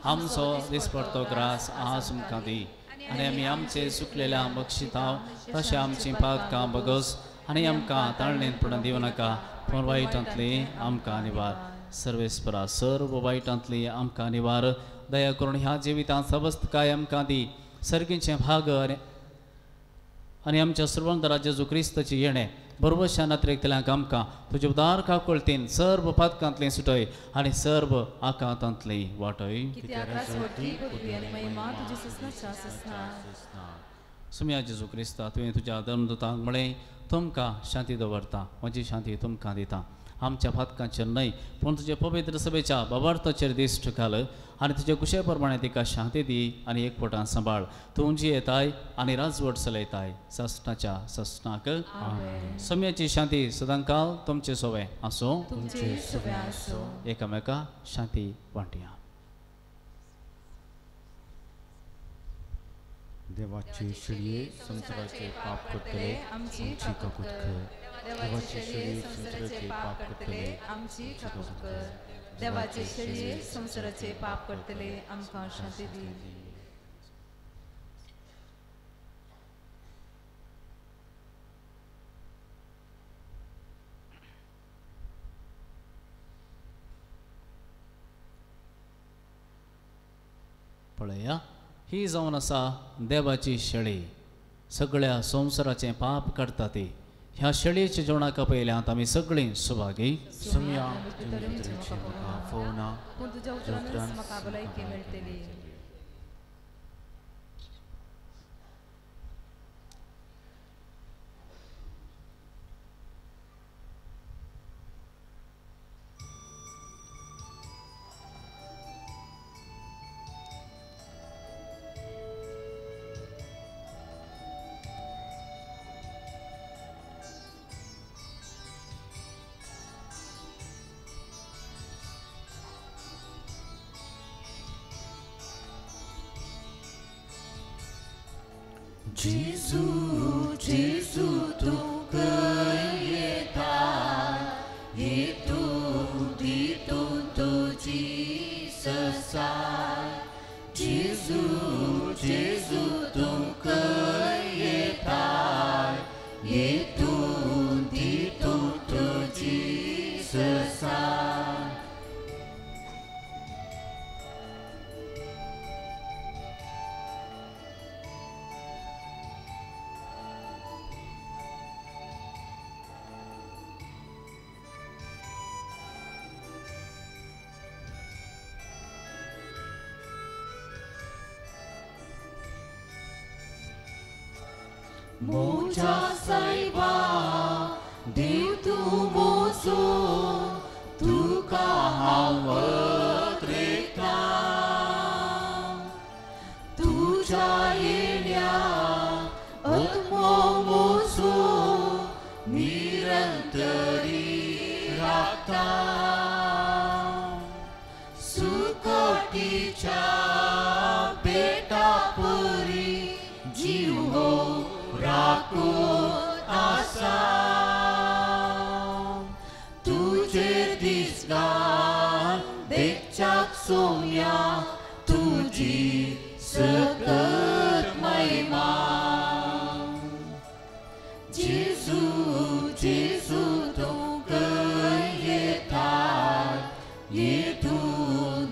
आमचो दिसपडतो ग्रास आज आमकां दी आनी आमी आमचे सुकलेल्या बक्षिताव तशें आमचीं पातकां बगस आनी आमकां ताळणेंत पडून दिवं नाका, पूण वायटांतली आमकां निवार। सर्वेस्परा सर्व वायटांतली आमकां निवार, दया करून ह्या जिवितांत सवस्तकाय आमकां दी। सर्गींचे भाग आनी आमच्या सर्वंतरा जेजू क्रिस्ताची येणें बरोबरच्या नात्रेकतल्यांक आमकां तुजे उदार काकुळतीन सर्व पातकांतली सुटय आनी सर्व आकांतांतली वाटय। सुम्या जेजू क्रिस्ता, तुवें तुज्या धर्मदूतांक म्हळें, तुमकां शांती दवरता, म्हजी शांती तुमकां दिता। आमच्या फातकांचेर न्हय पूण तुजे पवित्र सभेच्या बाबार्थाचेर दिश्ट घाल आनी तुजे कुशे प्रमाणे तिका शांती दी आनी एकवटान सांबाळ. तूं जियेताय आनी राजवट चलयताय ससनाच्या ससनाक. सम्याची शांती सदांकाल तुमचे सोवे आसूं. एकामेका शांती वांटया. देवाचे शेळये संवसाराचे पाप करतले आमची काकूत कर. देवाचे शेळये संवसाराचे पाप करतले आमची काकूत कर. देवाचे शेळये संवसाराचे पाप करतले आमकां शांती दी. पळया ही जावन आसा देवाची शेळी, सगळ्या संवसाराचें पाप काडटा ती. ह्या शेळयेच्या जेवणाक पयल्यात आमी सगळीं सुभागी. Gesù, Gesù, tu येता येतू दितू तुझी ससाय. Gesù, Gesù, tu येता येतू दितू तुझी ससाय. मोजा सायबा देव तूं मोजो तुका हांव अत्रेता. तुज्या येण्या आत्मो मोजो निरंतरी राखता. सुकटीच्या बेटा पुरी जीव हो राखून आसा. तुजे दिसगान देखच्याक सोम्या तुजी सकत महिमा. जेजू जेजू तूं येता येतू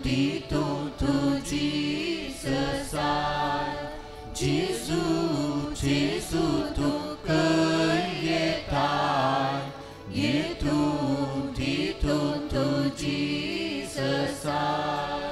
दितू तुजी ससाय. जेजू जेजू तूं येता येतू दितू तुजी ससाय.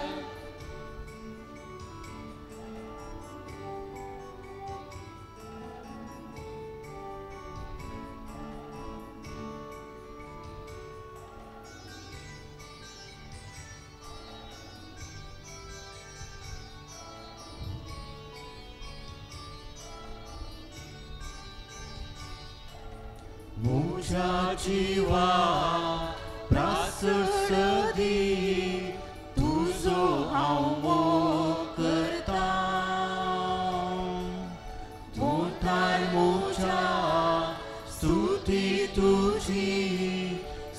म्हज्या जिवा प्रासदी तुजो हांव मोग करता. मोठार म्हज्या स्तुती तुजी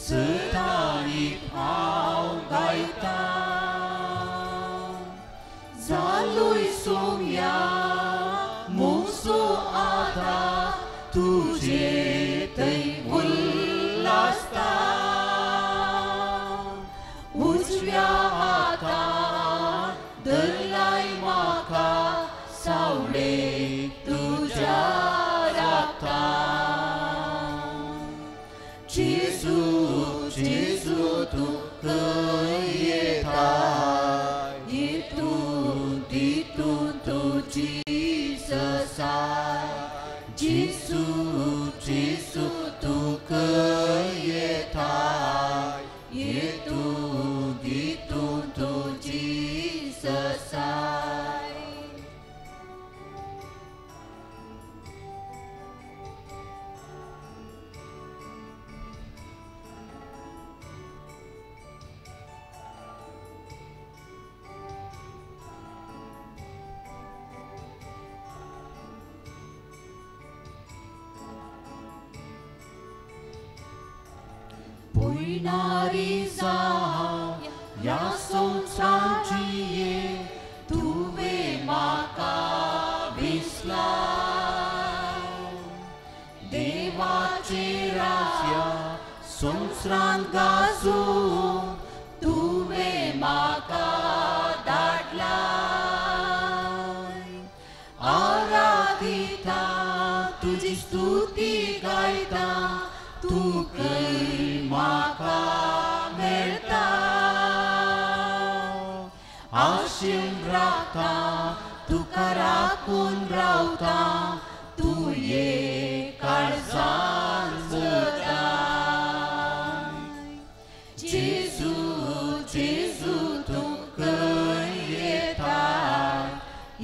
सदांच हांव गायता. जालोय सोम्या मोसो आतां तुजे थंय उल्लासता. उजव्या हातान धरलाय म्हाका सावळे तुज्या राखता. जेजू जेजू तूं येता येतू दितू तुजी ससाय. जेजू जेजू तूं येता भुंयणारी जावं ह्या संवसाराची तुवें म्हाका विसलाय देवाचे राज्य संवसारांत गाजोवंक तुवें म्हाका धाडलाय आराधिता तुजी स्तुती गायता तूं खंय म्हाका मेळटा आशेन रावता तुका राखून रावता तूं ये काळजान सदां जेजू जेजू तूं खंय येताय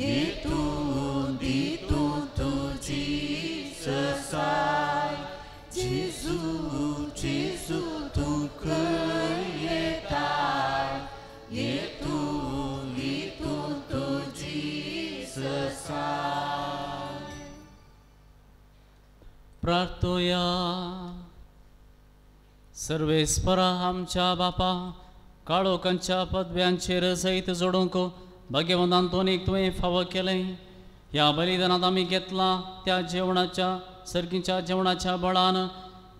येतून दितून तुजी ससाय जेजू जेजू तूं खंय येताय येतून दितून तुजी ससाय. प्रार्थोया. सर्वेस्परा आमच्या बापा काळोखांच्या पदव्यांचेर जैत जोडूंक भाग्यवंत आंतोनीक तुवें फावो केलें. ह्या बलिदानांत आमी घेतला त्या जेवणाच्या सर्गीच्या जेवणाच्या बळान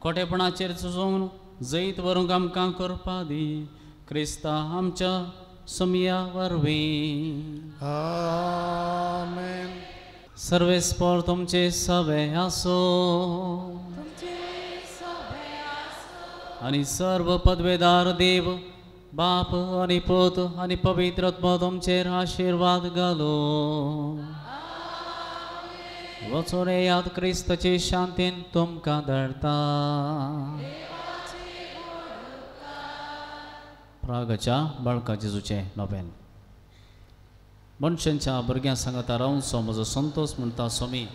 खोटेपणाचेर झुजोवन जैत व्हरूंक आमकां करपा दी क्रिस्ता आमच्या सोमया वरवीं. आमेन. सर्वेस्पर तुमचे सवे आसो आनी सर्व पदवेदार देव बाप आनी पूत आनी पवित्र आत्मो तुमचेर आशिर्वाद घालो. वचून येयात क्रिस्ताचे शांतीन तुमकां धाडटा. प्रागच्या बाळका जेजूचें नोवेन. मनशांच्या भुरग्यां सांगाता रावचो म्हजो संतोश म्हणटा स्वामी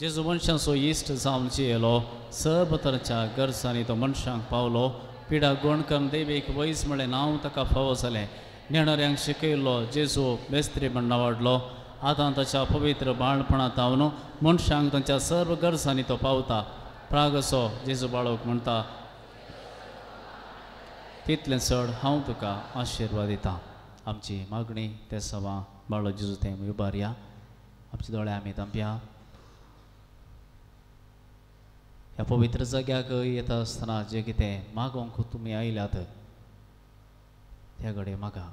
जेजू मनशांचो इश्ट जावन जियेलो सर्व तरांच्या गरजांनी तो मनशांक पावलो. पिडा गुण करून देवीक वैज म्हळें नांव ताका फावो जालें. नेणाऱ्यांक शिकयलो जेजू मेस्त्री म्हण नावाडलो. आतां ताच्या पवित्र बाळपणांत हांव मनशांक तांच्या सर्व गरजांनी तो पावता. प्रागसो जेजू बाळोक म्हणटा तितलें चड हांव तुका आशिर्वाद दिता. आमची मागणी ते सवा बाळो जेजू तें उबारया. आमचे दोळे आमी धांपया. ह्या पवित्र जाग्याक येता आसतना जें कितें मागोवंक तुमी आयल्यात त्या कडेन मागा.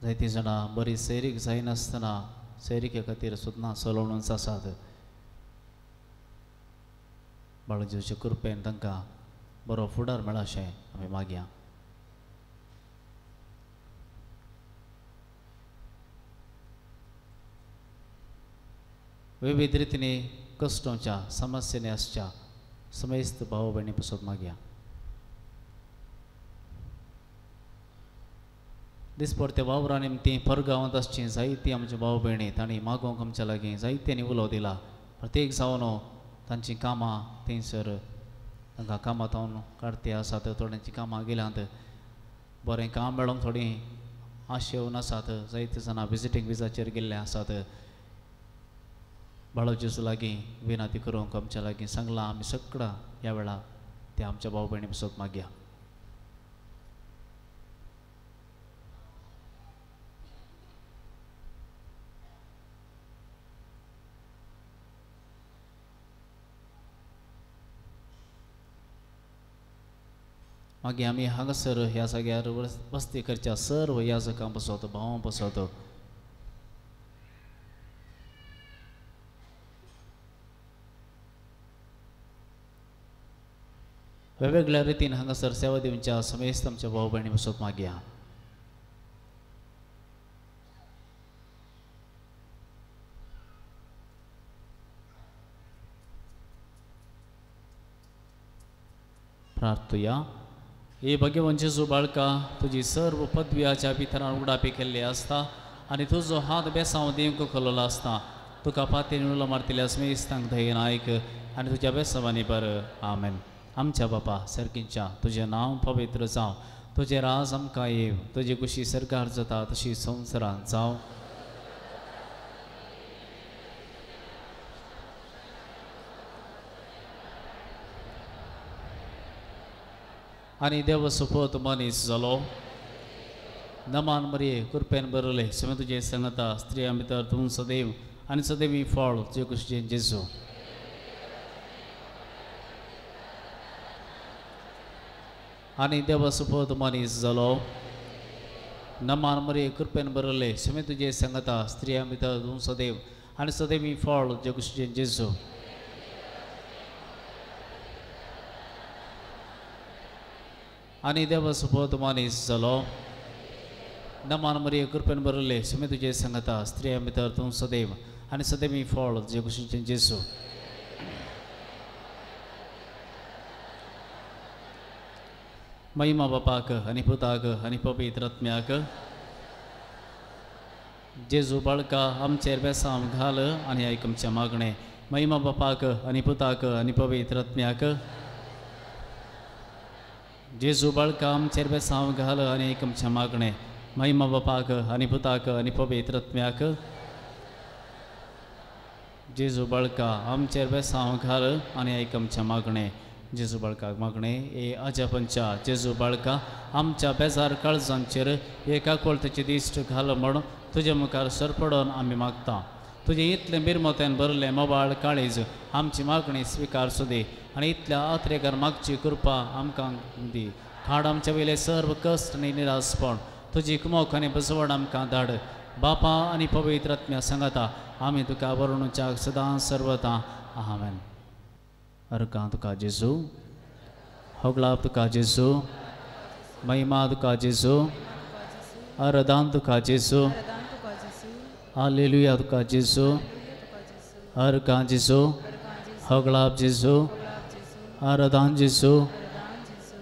जायतीं जाणां बरी सैरीक जायनासतना सैरिके खातीर सुद्दां चलोवणूच आसात. बाळो जेजूचे कृपेन तांकां बरो फुडार मेळाशें आमी मागया. विविध रितींनी कश्टांच्या समस्यांनी आसच्या समेस्त भाव भयणी पसत मागया. दिसपडते वावरा निमतीं परगांवांत आसचीं जायतीं आमची भाव भयणी तांणी मागोवंक आमच्या लागीं जायत्यांनी उलो दिला. प्रत्येक जावन तांचीं कामां थंयसर तांकां कामां थावन काडती आसात. थोड्यांचीं कामां गेल्यांत बरें काम मेळोंक थोडीं आशेवन आसात. जायतीं जाणां विजिटींग विजाचेर गेल्ले आसात. बाळो जेजू लागीं विनंती करूंक आमच्या लागीं सांगलां. आमी सगळां ह्या वेळार ते आमच्या भाव भयणी पसत मागया. मागीर आमी हांगासर ह्या जाग्यार वस्ती करच्या सर्व याजकां पसत भावां पसत वेगवेगळ्या रितीन हांगासर सेवा दिवच्या समेस्त आमच्या भाव भयणी पसत मागया. प्रार्थुया. हे भगवान जेजू बाळका तुजी सर्व पदव्याच्या भितरान उगडापी केल्ली आसता आनी तुजो हात बेसांव दिवंक खोलोलो आसता. तुका पातीन उलो मारतल्या समेस्तांक दयेन आयक आनी तुज्या बेसांवांनी बर. आमेन. आमच्या बापा सर्गींच्या तुजें नांव पवित्र जावं, तुजें राज आमकां येवं, तुजी कुशी सरकार जाता तशी संवसारांत जावं. आनी देव सोपोत मनीस जालो. नमान मरिये कृपेन बरले समे तुजे संगता स्त्रियां भितर तूं सदैव आनी सदैवी फळ तुजे कुशीचें जेजू. आनी देव सोपोत मनीस जालो. नमान मरिये कृपेन बरले समे तुजे संगता स्त्रियां भितर तूं सदैव आनी सदैवी फळ तुजे कुशीचें जेजू. आनी देव सोपोत मनीस जालो. नमान मरिये कृपेन बरले समे तुजे संगता स्त्रियां भितर तूं सदैव आनी सदैवी फळ तुजे कुशीचें जेजू. महिमा बापाक आनी पुताक आनी पवित्र आत्म्याक. जेजू बाळका आमचेर बेसांव घाल आनी आयक आमचें मागणें. महिमा बापाक आनी पुताक आनी पवित्र आत्म्याक. जेजू बाळका आमचेर बेसांव घाल आनी आयक आमचें मागणें. महिमा बापाक आनी पुताक आनी पवित्र आत्म्याक. जेजू बाळका आमचेर बेसांव घाल आनी आयक आमचें मागणें. जेजू बाळकाक मागणें. ए अजापंच्या जेजू बाळका आमच्या बेजार काळजांचेर एक आकोळतेची दिश्ट घाल म्हूण तुजे मुखार सरपडोन आमी मागता. तुजें इतलें मिरमोत्यान भरलें मोबाळ काळीज आमची मागणी स्विकार सुदी आनी इतल्या आत्रेकार मागची कृपा आमकां दी. खाड आमच्या वयले सर्व कश्ट आनी निरासपण तुजी कुमोक आनी बसवण आमकां धाड. बापा आनी पवित्र आत्म्या सांगता आमी तुका वरुणच्याक सदां सर्वता. आमेन. अर्कां तुका जेजू, होगलाप तुका जेजू, महिमा तुका जेजू, आराधन तुका जेजू, हालेलुया तुका जेजू, अर्कां जेजू, होगलाप जेजू, आराधन जेजू,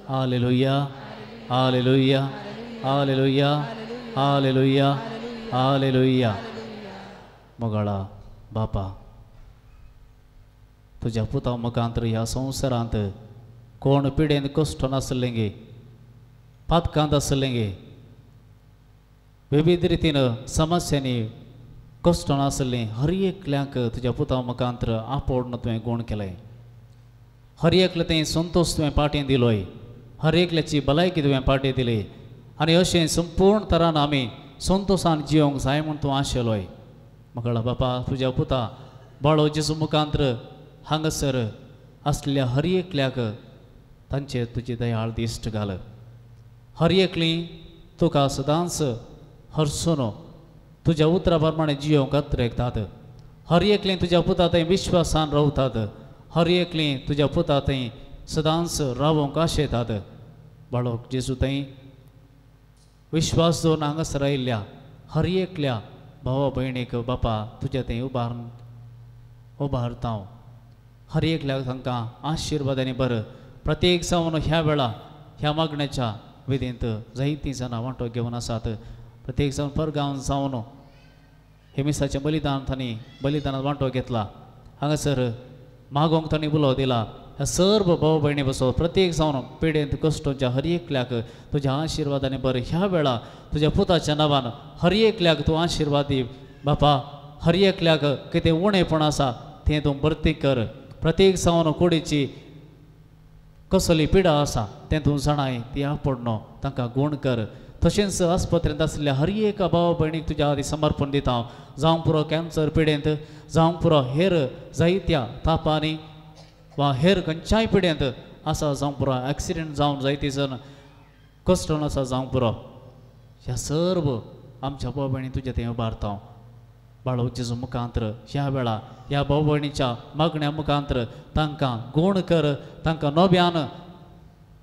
hallelujah, hallelujah, hallelujah, hallelujah, hallelujah. मोगाळा बापा तुज्या पुता मुखांतर ह्या संवसारांत कोण पिडेन कश्ट नासलें गे, पातकांत आसलें गे, विविध रितीन समस्यांनी कश्ट नासलें हर एकल्यांक तुज्या पुता मुखांतर आपोवन तुवें गुण केलें. हर एकले तें संतोश तुवें पाटें दिलोय, हर एकल्याची भलायकी तुवें पाटें दिली आनी अशें संपूर्ण तरान आमी संतोशान जियोंक जाय म्हूण तूं आशेलोय. मगळा बापा तुज्या पुता बाळो जेजू मुखांतर हांगासर आसल्या हर एकल्याक तांचेर तुजी दयाळ दिश्ट घाल. हर एकली तुका सदांच हरसून तुज्या उतरा प्रमाणे जियोंक अत्रेकतात. हर एकली तुज्या पुता थंय विश्वासान रावतात. हर एकली तुज्या पुता थंय सदांच रावोंक आशेतात. बाळोक जेजू थंय विश्वास दवरून हांगासर आयिल्ल्या हर एकल्या भावा भयणीक बापा तुज्या थंय उबारता हांव. हर एकल्याक तांकां आशिर्वादांनी बरं. प्रत्येक जावन ह्या वेळा ह्या मागण्याच्या विधींत जायतीं जाणां वांटो घेवन आसात. प्रत्येक जावन परगांव जावन हे मिसाचें बलिदान तांणी बलिदानांत वांटो घेतला. हांगासर मागोंक तांणी उलो दिला. ह्या सर्व भाव भयणी बसो प्रत्येक जावन पिडेंत कश्टोच्या हर एकल्याक तुज्या आशिर्वादांनी बरं. ह्या वेळा तुज्या पुताच्या नांवान हर एकल्याक तूं आशिर्वाद दी बापा. हर एकल्याक कितें उणेपण आसा तें तूं भरती कर. प्रत्येक जावन कुडीची कसली पिडा आसा तें तूं जाणाय ती आपडनो तांकां गूण कर. तशेंच आस्पत्रेंत आशिल्ल्या हर एका भाव भयणीक तुज्या आदी समर्पण दिता हांव. जावं पुरो कॅन्सर पिडेंत, जावं पुरो हेर जायत्या तापांनी वा हेर खंयच्याय पिडेंत आसा, जावं पुरो एक्सिडंट जावन जायते जण कश्टन आसा, जावं पुरो ह्या सर्व आमच्या भाव भयणी तुज्या थंय उबारता हांव. बाळो जेजू मुखांतर ह्या वेळा ह्या भाव भयणीच्या मागण्या मुखांतर तांकां गूण कर. तांकां नव्यान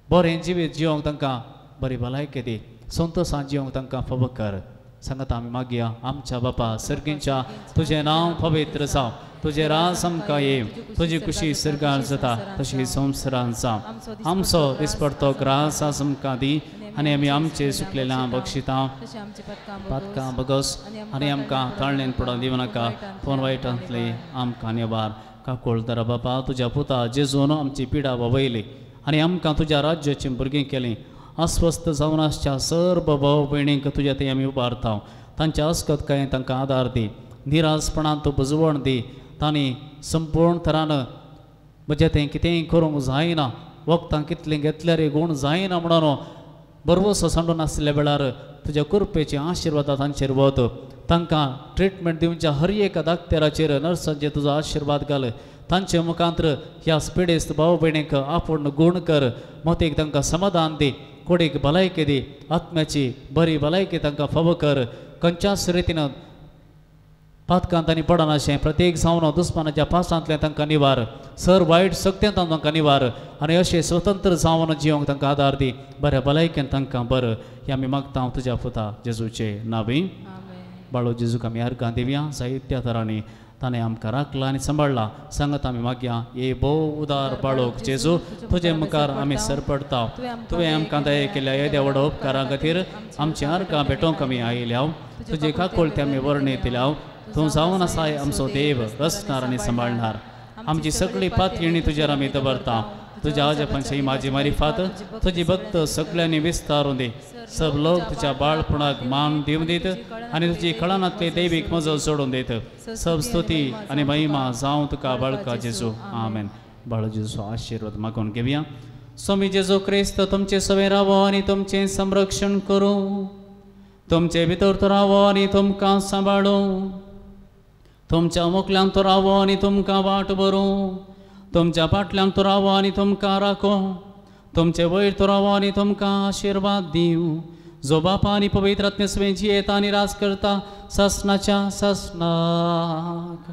बरें जिवीत जिवंक तांकां बरी भलायकी दी. संतोशान जिवंक तांकां फावो कर. सांगता आमी मागया. आमच्या बापा सर्गींच्या तुजें नांव पवित्र जावं, तुजें राज आमकां येवं, तुजी खुशी सर्गार जाता तशी संवसारांत जावं. आमचो दिसपडतो ग्रास आज आमकां दी आनी आमी आमचे सुकलेल्या बक्षितां पातकां बगस आनी आमकां ताळणेन पडोवन दिवं नाका, फोन वायटांतले आमकां निवार. काकोळ दरा बापा तुज्या पुता जेजून आमची पिडा वयली आनी आमकां तुज्या राज्याची भुरगीं केलीं. अस्वस्थ जावन आसच्या सर्व भाव भयणींक तुज्या थंय आमी उबारता. तांच्या अस्कतकायेन तांकां आदार दी, निरासपणान तूं बुजवण दी. तांणी संपूर्ण तरान म्हज्या थंय कितेंय करूंक जायना वखदां कितलीं घेतल्यार गूण जायना म्हणून बरवसो सांडून आसल्या वेळार तुज्या कृपेचे आशिर्वाद तांचेर वत. तांकां ट्रिटमेंट दिवच्या हर एका दाक्तेराचेर नर्सांचेर तुजो आशिर्वाद घाल. तांचे मुखांत्र ह्या पिडेस्त भाव भयणीक आपूण गूण कर. मतीक तांकां समाधान दी, कुडीक भलायकी दी, आत्म्याची बरी भलायकी तांकां फावो कर. खंयच्याच रितीन पातकांत आनी पडनाशें प्रत्येक जावन दुस्मानाच्या पासांतल्यान तांकां निवार, सर वायट शक्त्यांत तांकां निवार आनी अशें स्वतंत्र जावन जिवंक तांकां आदार दी. बऱ्या भलायकेन तांकां बरं हें आमी मागता तुज्या पुता जेजूचे नांवी. बाळो जेजूक आमी अर्गां दिवया. जायत्या तरांनी ताणें आमकां राखला आनी सांबाळ्ळा. सांगत आमी मागया, हे भोव उदार बाळोक जेजू, तुजे मुखार आमी सरपडटा. तुवें आमकां दया केल्या येद्या व्हड उपकारां खातीर आमची अर्गां भेटोवंक आमी आयल्या. तुजे काकुळटे आमी वर्णयतल्या. तूं जावन आसाय आमचो देव, रचणार आनी सांबाळणार. आमची सगळी पातयेणी तुजेर आमी दवरता. तुज्या आजपांची म्हाजी मारिफात तुजी भक्त सगळ्यांनी विस्तारून दी. सब लोक तुज्या बाळपणाक मान दिवन दीत आनी तुजी कळानांतली दैवीक मजल सोडून दीत. सब स्तुती आनी महिमा जावं तुका बाळका जेजू. आमेन. बाळ जेजू आशिर्वाद मागून घेवया. स्वामी जेजू क्रिस्त तुमचे सवें रावो आनी तुमचें संरक्षण करूं. तुमचे भितर तो रावो आनी तुमकां सांबाळूं. तुमच्या मोकल्यान तो रावो आनी तुमकां वाट भरूं. तुमच्या फाटल्यान तो रावो आनी तुमकां राखो. तुमचे वयर तो रावो आनी तुमकां आशिर्वाद दिवं. जो बापा आनी पवित्र आत्मे सवें जियेता आनी राज करता सासणाच्या सासणाक.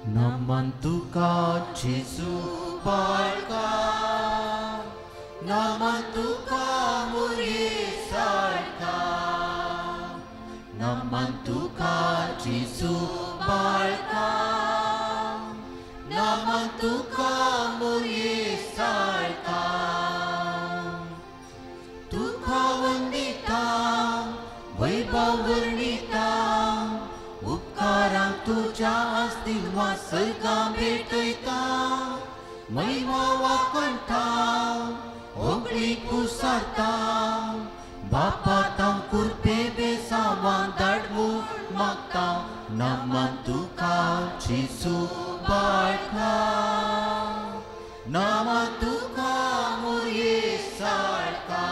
नमन तुका जेजू बाळका, नमन तुका मुरे सारका, नमन तुका जेजू बाळका, नमन तुका मुरे सारका. तुका वंदिता वैभव वर्णिता, उपकारांक तुज्या आसतील वासर्गां भेटयता. महिमा वाकणटा होगळी कुसारता, बापा तांव कुरपे बेसावां धाड म्हूण मागता. नमन तुका जेजू बाळका, नमन तुका मुरये सारका,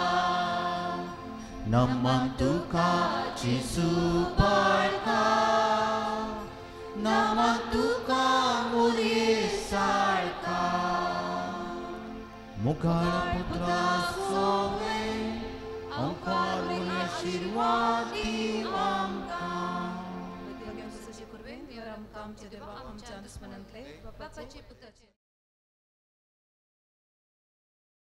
नमन तुका जेजू बाळका, नमन तुका मुरये सारका. मुखार पुत्रा सोवे आमकां आशिर्वाद दी आमकां. आमच्या देवा आमच्या दुस्मनांतले बापाचे पुताचे.